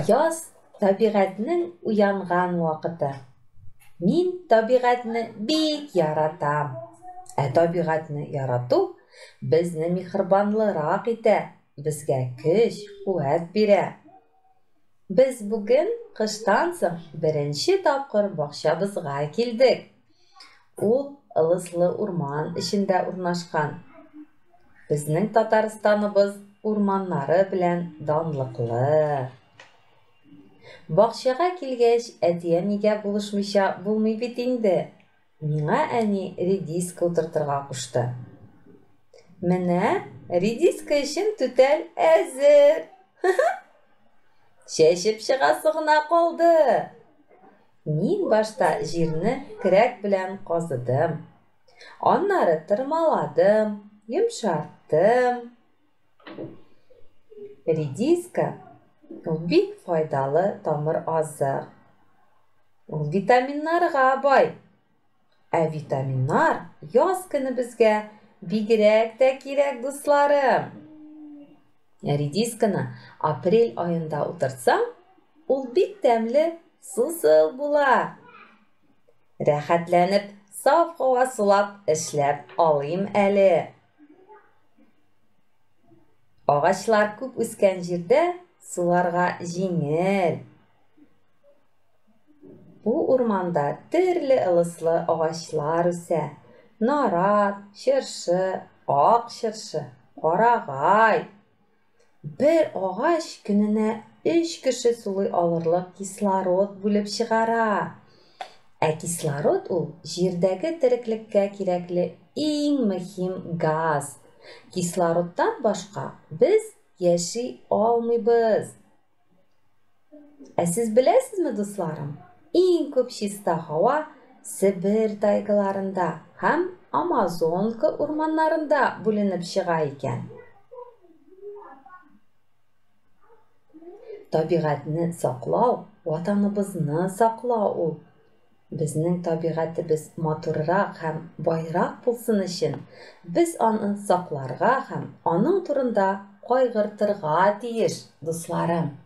Яз табигатьнең уянган вакыты. Мин табигатьне бик яратам. Ә табигатьне ярату безне миһербанлырак итә, безгә көч, куәт бирә. Без бүген кыштан соң беренче тапкыр бакчабызга килдек. Ул ылыслы урман эчендә урнашкан. Безнең Татарстаныбыз урманнары белән данлыклы. Бакчага килгәч, әти-әнигә булышмыйча булмый бит инде. Миңа әни редиска утыртырга кушты. Менә редиска өчен түтәл әзер. Чәчеп чыгасы гына калды. Мин башта җирне көрәк белән казыдым. Аннары тырмаладым, йомшарттым. Редиска ул бик файдалы тамыр азык. Ул витаминнарга бай. Ә витаминнар яз көне безгә бигрәк тә кирәк, дусларым. Редисканы апрель аенда утыртсаң, ул бик тәмле, сусыл була. Рәхәтләнеп, саф һава сулап эшләп алыйм әле. Агачлар күп үскән җирдә суларга җиңел. Бу урманда төрле ылыслы агачлар үсә, нарат, чыршы, ак чыршы, карагай. Бер агач көненә өч кеше сулый алырлык кислород бүлеп чыгара. Ә кислород ул җирдәге тереклеккә кирәкле иң мөһим газ. Кислородтан башка без яши алмыйбыз. Ә сез беләсезме, дусларым, иң күп чиста һава Себер тайгаларында һәм Амазонка урманнарында бүленеп чыга икән. Табигатьне саклау, Ватаныбызны саклау ул. Безнең табигатебез матуррак һәм байрак булсын өчен, без аны сакларга һәм аның турында кайгыртырга тиеш, дусларым.